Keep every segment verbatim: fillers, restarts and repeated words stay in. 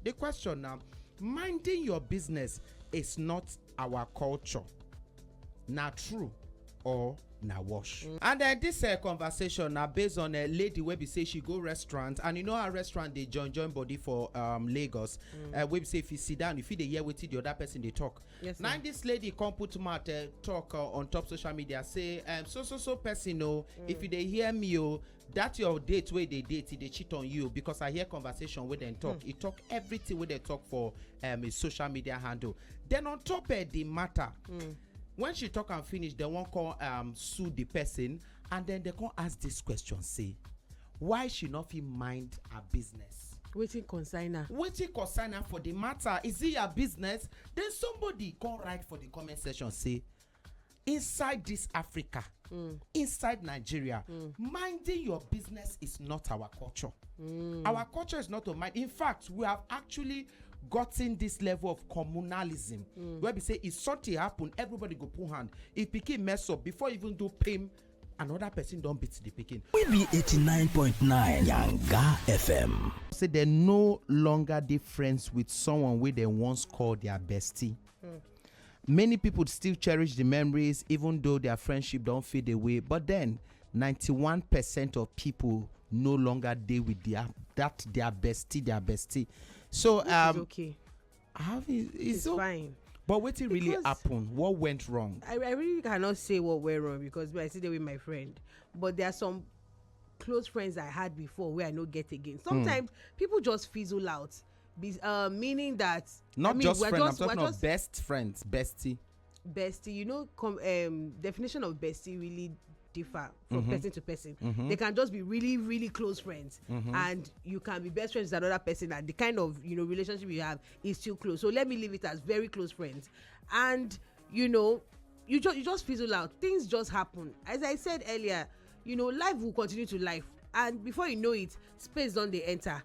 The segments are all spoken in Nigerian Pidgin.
The question now, minding your business is not our culture. Na true or na wash? And then this uh, conversation na based on a lady wey be say she go restaurant, and you know how restaurant dey join join body for um, Lagos. Uh, wey be say if you sit down, if you dey hear wetin the other person dey talk. Yes, now sir. This lady come put mouth uh, talk uh, on top social media say um, so so so person o, if you dey hear me o, that your date wey dey date e dey cheat on you, because I hear conversation wey dem talk, e talk everything wey dem talk for um, his social media handle. Then on top of the matter, when she talk am finish, dem wan come um, sue the person, and then dem come ask this question say why she no fit mind her business. Wetin concern her? Wetin concern her for the matter? Is it her business? Then somebody come write for the comment section say, inside this Africa, inside Nigeria, minding your business is not our culture. Our culture is not to mind. In fact, we have actually gotten this level of communalism where we say if something happen, everybody go put hand. If pikin mess up, before you even do pim, another person don beat the pikin. We be eighty-nine point nine Yanga F M. Say they no longer dey friends with someone wey dem once call their bestie. Many people still cherish the memories, even though their friendship don fade away. But then, ninety-one percent of people no longer dey with their that their bestie, their bestie. So Which um, is okay. how is It's so? Fine. But wetin really Because happen? What went wrong? I, I really cannot say what went wrong because I sit there with my friend. But there are some close friends I had before where I no get again. Sometimes people just fizzle out. Be, uh, meaning that Not I mean, just we're friend. Just, I'm we're talking about just best friends, bestie. Bestie, you know, com- um, definition of bestie really differ from person to person. They can just be really, really close friends, and you can be best friends with another person, and the kind of you know relationship you have is still close. So let me leave it as very close friends, and you know, you just you just fizzle out. Things just happen. As I said earlier, you know, life will continue to life, and before you know it, space don dey enter,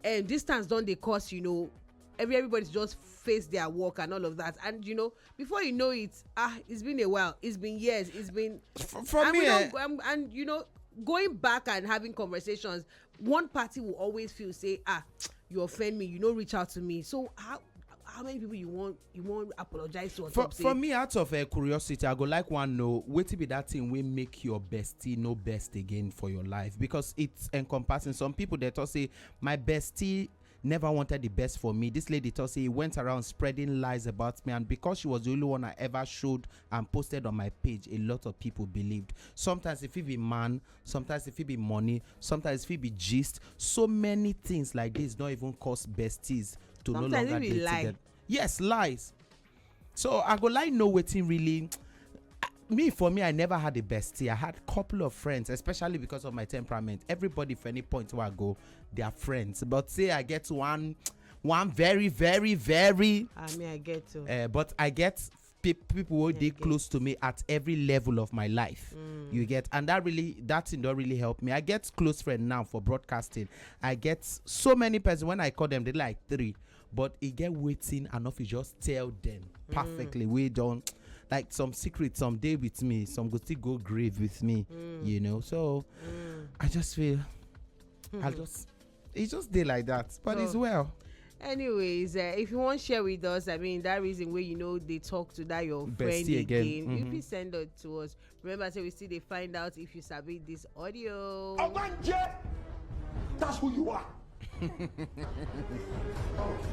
and distance don dey cause you know every everybody to just face their work and all of that, and you know before you know it, ah, it's been a while, it's been years, it's been For, for and me, we eh, don't, and, and you know going back and having conversations, one party will always feel say, ah, you offend me, you no reach out to me. So how how many people you want you want apologize to on for, top say for me, out of uh, curiosity, I go like one know wetin be that thing wey make your bestie no best again for your life, because it's encompassing. Some people they talk say my bestie never wanted the best for me. This lady talk say he went around spreading lies about me, and because she was the only one I ever showed and posted on my page, a lot of people believed. Sometimes if it be man, sometimes if it be money, sometimes if it be gist, so many things like this don't even cause besties to no Sometimes longer it be date lie. Together. Yes, lies. So I go like know wetin really. Me, for me, I never had a bestie. I had couple of friends, especially because of my temperament. Everybody, for any point where I go, they are friends. But say I get one, one very, very, very. I mean, I get to. Uh, but I get pe- people who I dey get. Close to me at every level of my life. You get, and that really, that thing don't really help me. I get close friend now for broadcasting. I get so many persons when I call them, they like three, but e get wetin I no fit just tell them perfectly. We don't like some secrets. Some dey with me. Some go still go grave with me. You know, so I just feel I just it just dey like that. But it's So, well. Anyways, uh, if you want share with us, I mean that reason where you know they talk to that your friend Bestie again. You Mhm. Please send it to us. Remember, say we still they find out if you submit this audio. Obanje, that's who you are.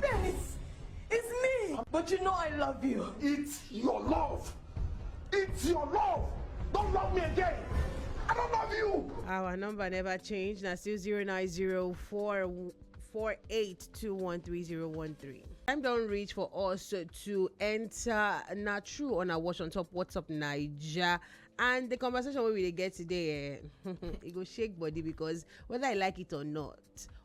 Dennis, it's me. But you know I love you. It's your love. It's your love. Don't love me again. I don't love you. Our number never changed. Now still zero nine zero four four eight two one three zero one three. Time don't reach for us to enter not true on our watch on top WhatsApp Niger. And the conversation we will get today, eh, it go shake body because whether I like it or not,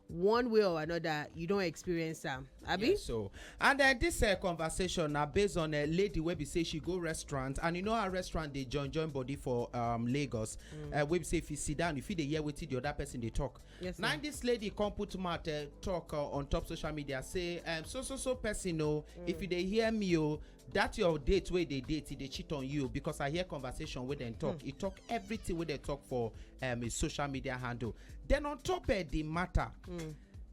one way or another, you don't experience them. Abi? Yes, so and uh, this uh, conversation now based on a lady where we say she go restaurant, and you know how restaurant they join join body for um, Lagos. Uh, where we say if you sit down, if you dey hear wetin the other person they talk. Yes, Now sir. This lady come put mouth uh, talk uh, on top social media say um, so so so person o, if you dey hear me o, that your date wey dey date e dey cheat on you, because I hear conversation wey dem talk. E talk everything wey dem talk for um, his social media handle. Then on top of the matter,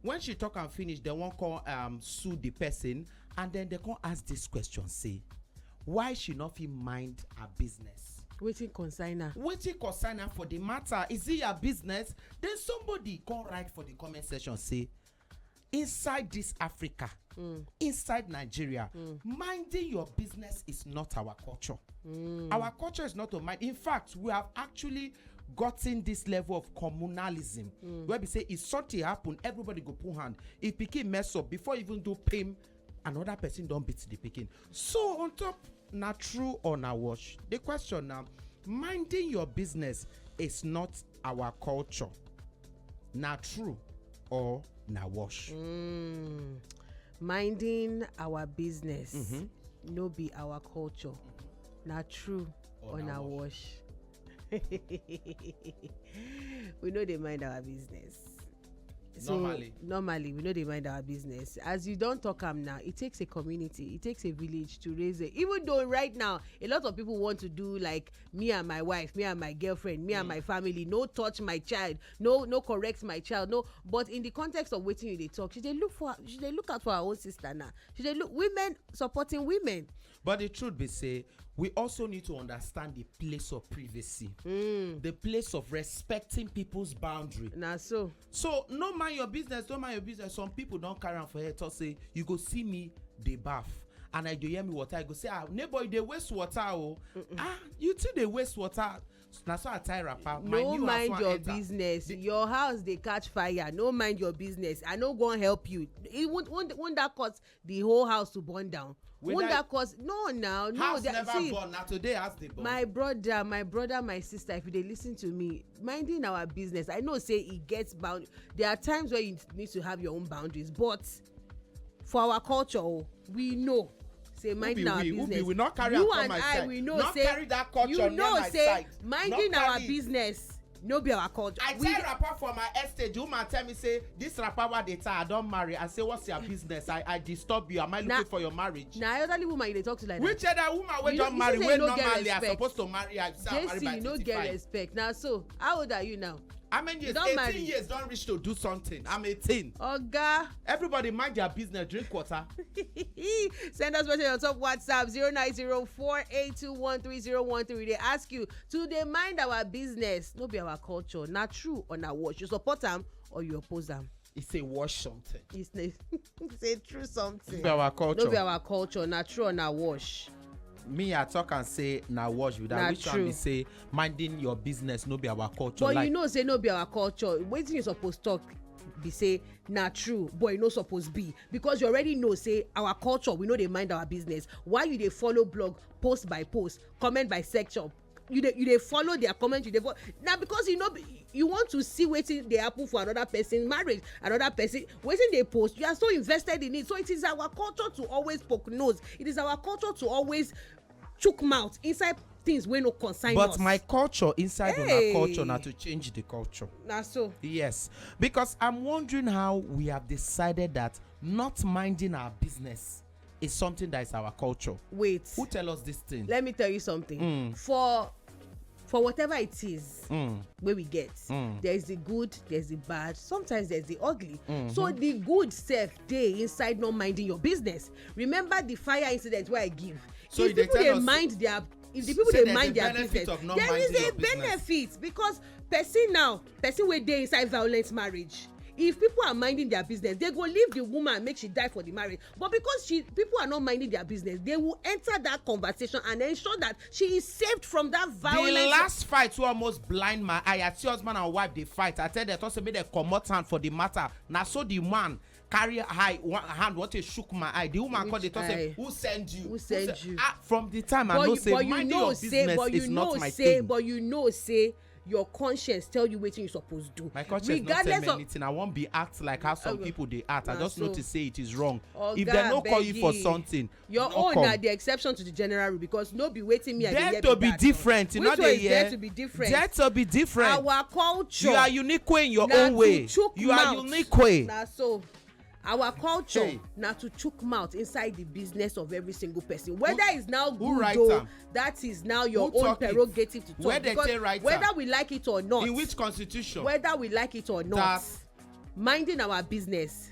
When she talk and finish, dem wan come um, sue the person, and then they come ask this question, say, why she no fit mind her business? Wetin concern her? Wetin concern her for the matter? Is it your business? Then somebody come write for the comment section, say, inside this Africa, inside Nigeria, minding your business is not our culture. Our culture is not to mind. In fact, we have actually gotten this level of communalism where we say if something happen, everybody go put hand. If pikin mess up, before you even do pim, another person don beat the pikin. So on top, na true or na wash? The question now, minding your business is not our culture. Na true or na wash? Minding our business no be our culture. Na true or na wash? We no dey mind our business. So normally, normally we no dey mind our business. As you don talk am now, it takes a community, it takes a village to raise it. Even though right now a lot of people want to do like me and my wife, me and my girlfriend, me and my family, no touch my child, no no correct my child, no. But in the context of wetin you dey talk, she dey look for, she dey look out for her own sister now. She dey look, women supporting women. But the truth be say, we also need to understand the place of privacy, the place of respecting people's boundary. Na so. So no mind your business, no mind your business. Some people don carry am for head, talk say, you go see me dey baff, and I dey hear me water, I go say, ah, neighbor, you dey waste water o. Ah, you too dey waste water. Na so I tie wrapper. No mind your business. Your house dey catch fire. No mind your business. I no go help you. Won't that cause the whole house to burn down? Won't that cause? No, now, no. House never burn. Na today house dey burn. My brother, my brother, my sister, if you dey listen to me, minding our business. I know say e get bound. There are times where you need to have your own boundaries, but for our culture, oh, we know say minding our business. We not carry you and I, we know say, carry that culture, you know say minding our business no be our culture. I tie wrapper for my estate. The woman tell me say, this wrapper wey I dey tie, I don marry. I say, what's your business? I I disturb you. Am I looking for your marriage? Na elderly woman you dey talk to like that. Which other woman wey don marry, wey normally I suppose to marry? I say I marry by twenty-five. You no get respect. Na so, how old are you now? How many years? Eighteen years don reach to do something. I'm eighteen. Oga. Everybody mind their business, drink water. Send us message on top WhatsApp, zero nine zero four eight two one three zero one three. They ask you to dey mind our business. No be our culture. Na true or na wash? You support am or you oppose am? It's a wash something. It's a, it's a true something. No be our culture. No be our culture. Na true or na wash? Me, I talk and say na wash with that. Which one be say minding your business no be our culture? But you know say no be our culture. Wetin you suppose talk be say na true, but e no suppose be, because you already know say our culture, we no dey mind our business. Why you dey follow blog post by post, comment by section? You dey you dey follow their comment, you dey follow. Na because you know you want to see wetin dey happen for another person marriage, another person wetin dey post. You are so invested in it. So it is our culture to always poke nose. It is our culture to always chook mouth inside things wey no concern us. But my culture inside una culture na to change the culture. Na so. Yes, because I'm wondering how we have decided that not minding our business is something that is our culture. Wait. Who tell us this thing? Let me tell you something. For for whatever it is wey we get, there is the good, there is the bad, sometimes there is the ugly. So the good sef dey inside not minding your business. Remember the fire incident wey I give. So if people dey mind their if the people dey mind their business, there is a benefit, because person now, person wey dey inside violent marriage, if people are minding their business, they go leave the woman, make she die for the marriage. But because she people are not minding their business, they will enter that conversation and ensure that she is saved from that violence. The last fight wey almost blind my eye, I see husband and wife dey fight. I tell them, talk say make dem comot hand for the matter. Na so the man carry eye one hand, want to shook my eye. The woman come dey talk say, who send you? Who send you? Ah, from the time I know say minding your business is not my thing. But you know say your conscience tell you wetin you suppose do. My conscience no tell me anything. I wan be act like how some people dey act. I just notice say it is wrong. If dem no call you for something, your own na the exception to the general rule, because no be wetin me I dey hear be that. Dare to be different. You no dey hear? Dare to be different. Dare to be different. Our culture. You are unique in your own way. You are unique. Na so. Our culture na to chook mouth inside the business of every single person. Whether it's now good o, that is now your own prerogative to talk, because whether we like it or not, in which constitution, whether we like it or not, Minding our business.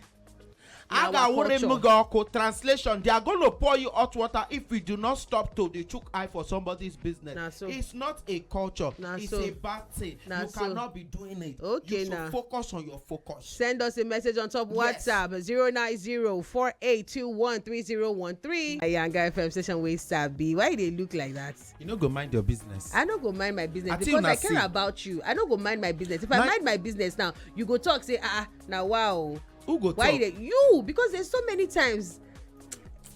Aga wure muga ọkụ. Translation: they are going to pour you hot water if you do not stop to dey chook eye for somebody's business. It's not a culture. It's a bad thing. You cannot be doing it. Okay, you should focus on your focus. Send us a message on top WhatsApp, zero nine zero four eight two one three zero one three. Ayanga F M station wey sabi. Why you dey look like that? You no go mind your business. I no go mind my business because I care about you. I no go mind my business. If I mind my business now, you go talk say, ah, now wow. Who go talk? Why you? Because there's so many times.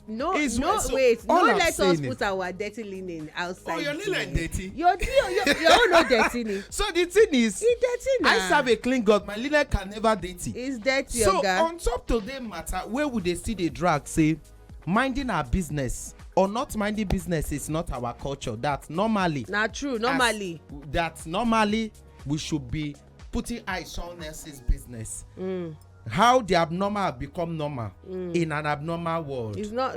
No, no, wait. No, let us put our dirty linen outside. Oh, your linen dirty. Your your your own no dirty ni. So the thing is, e dirty na. I serve a clean God. My linen can never dirty. It's dirty, so on top today matter, where would they see the drag say minding our business or not minding business is not our culture? That normally, na true. Normally, that normally we should be putting eyes on else's business. Mm. How the abnormal have become normal mm. in an abnormal world. It's not.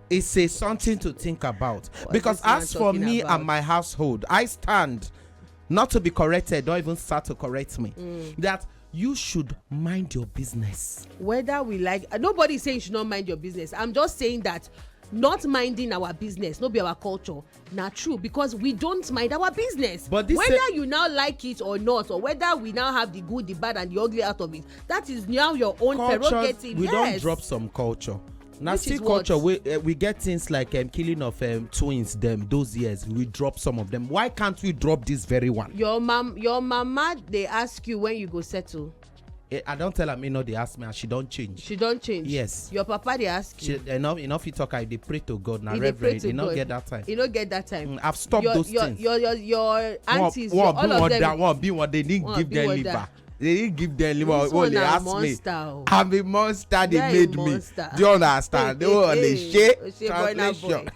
It's a something to think about. What because as for me about? And my household, I stand not to be corrected. Don't even start to correct me. Mm. That you should mind your business. Whether we like, uh, nobody is saying you should not mind your business. I'm just saying that not minding our business no be our culture. Na true, because we don't mind our business. But this whether you now like it or not, or whether we now have the good, the bad, and the ugly out of it, that is now your own prerogative. We don't drop some culture. Now see culture, we, uh, we get things like um, killing of um, twins them those years. We drop some of them. Why can't we drop this very one? Your mom, your mama, they ask you when you go settle. Eh, I don't tell her me no, they ask me and she don't change. She don't change. Yes. Your papa, they ask you. She, enough, enough you talk, I they pray to God now, Reverend. You don't get that time. You don't get that time. Mm, I've stopped your, those your, things. Your, your, your aunties, one, your, all of them. That one, be one, they didn't give them liver. They didn't give them liver. This one they ask me. Oh. I'm a monster. They made me. Do you understand? They were on the share. Translation.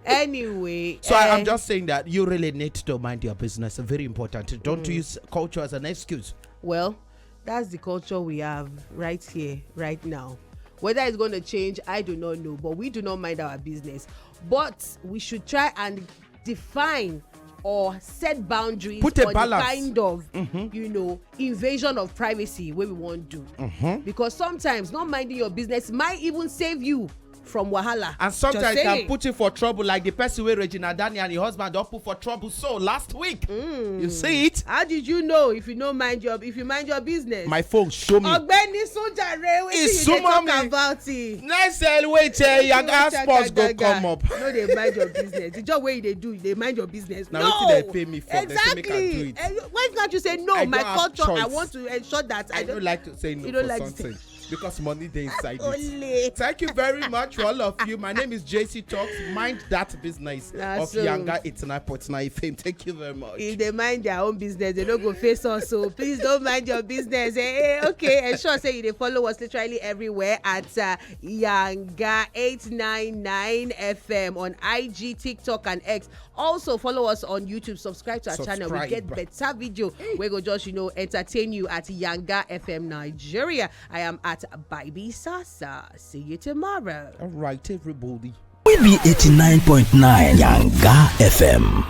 Anyway. So uh, I'm eh, just saying that you really need to mind your business. Very important. Don't mm. use culture as an excuse. Well, that's the culture we have right here, right now. Whether it's going to change, I do not know, but we do not mind our business. But we should try and define or set boundaries. Put a balance. The kind of, mm-hmm. you know, invasion of privacy where we won't do. Mm-hmm. Because sometimes not minding your business might even save you from wahala. And sometimes it can put you for trouble, like the person where Regina Daniel and her husband don't put for trouble so last week. Mm. You see it? How did you know? If you know mind your, if you mind your business, my phone show me. Ogbeni Sunjare, wetin you dey talk about it? Nice, eh, wait, eh, your gas pots go come up. No, they mind your business. The job where they do, they mind your business. Now no. Wetin they pay me for? Exactly. They say make I do it. Eh, why can't you say no? My culture. I want to ensure that I, I don't, don't like to say no. You don't for like something. Because money dey inside it. Thank you very much for all of you. My name is J C Talks. Mind that business of Yanga eighty-nine point nine F M. Thank you very much. If they mind their own business, they don't go face us. So please don't mind your business. Eh, eh, okay, ensure say you dey follow us literally everywhere at uh, Yanga eight nine nine F M on I G, TikTok, and X. Also follow us on YouTube. Subscribe to our channel. We get better video. We go just, you know, entertain you at Yanga F M Nigeria. I am at Bibi Sasa. See you tomorrow. All right, everybody. We be eighty-nine point nine Yanga F M.